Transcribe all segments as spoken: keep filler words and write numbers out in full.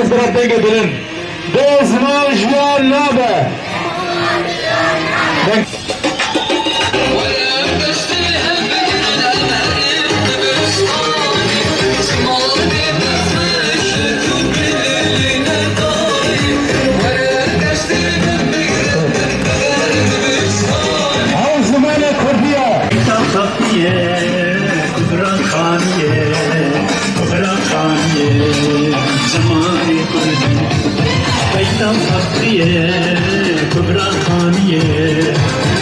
Zira dengê bilind. Bê ziman jiyan nabe. Deng- Ew zimanê Kurdî ye. Peyta Xaxî ye, Kubra Xanî ye, Kubra Xanî ye, zimanê Kurdî. Peyta Xaxî ye, Kubra Xanî ye,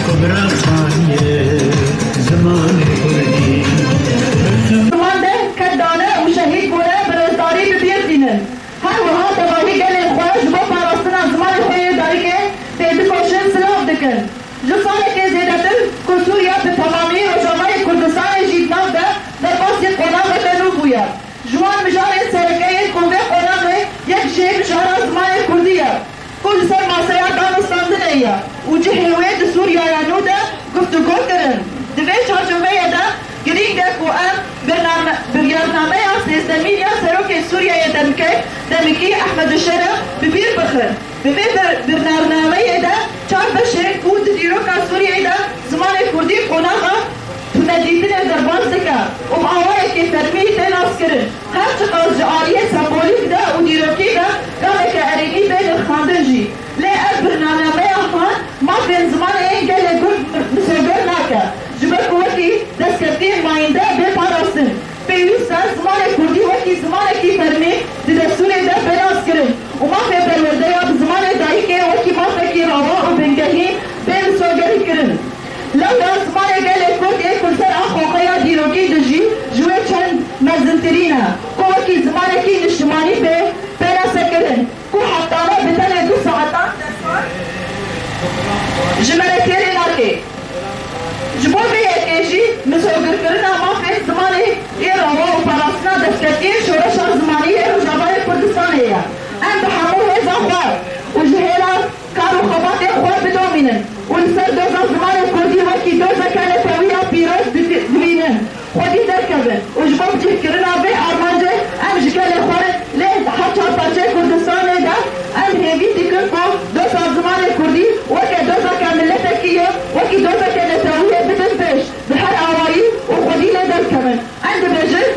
Kubra Xanî ye, zimanê Kurdî. Ziman de qet dane û şehîd bûne, bi rêzdarî bi bîr tînin. Her wiha tevahî gelên xwe ji bo parastina zimanê xwe yê dayikê têdikoşin, silav dikin. Ji salekê zêdetir ku Sûriye bi temamî Rojavayê Kurdistanê jî di nav de derbasî qonaxeke nû bûye. Ji wan mijarên sereke yên ku vê qonaxê yek jê mijara zimanê Kurdî ye, ku li ser maseya danûstandinê ye û cihê wê di Sûriyaya nû de guftûgo kirin. Di vê çarçoveyê de girîng e ku em birname-, biryarnameya sêzdemîn ya Serokê Sûriyeyê demikê, demikî Ehmed Şera bi bîr bixin. Bi vê bir-, birnameyê de çar beşên ku di dîroka Sûriyeyê de zimanê Kurdî qonaxa tunedîtinê derbas dike û bi awayekî fermî tê naskirin, her çiqas ji aliyê sembolîk de û dîrokî de gameke erênî bê nirxandin jî. Lê ev birnameya han mafên zimanê yên gelê Kurd misoger nake, ji ber ku wekî destkeftiyên mayînde bê parastin. Pêwîst e zimanê Kurdî wekî zimanekî fermî di destûrê de bê naskirin û mafê perwerdeya bi zimanê dayikê wekî mafekî rava û bingehî bê misogerîkirin. Lewra zimanê gelê Kurd ê ku li ser a qoxeya dîrokî dijî, ji wê çend mezintirîn e, ku wekî zimanekî niştimanî pê, pê nasekirin. Ku heftane bi tenê du saetan dersan ji me re têrê nake. Ji bo vê yekê jî misogirkirina mafên zimanê yê rava û parastina destkeftiyên şoreşa zimanî yê Rojavayê Kurdistanê ye. Em bi hemû hêza xwe û ji hêla kar û xebatên xwe bidomînin û li ser doza zimanê kurdî wekî dozeke netewî ya pîroz didi-, dibînin. Xwedî derkevin û ji bo bicihkirina vê armancê em ji gelê xwe re lê her çar parçeyê Kurdistanê de em hêvî dikin ku doza zimanê kurdî weke dozeke miletekî ye, wekî dozeke netewî ye bidin pêş, bi her awayî û xwedî lê derkevin. Em dibêjin,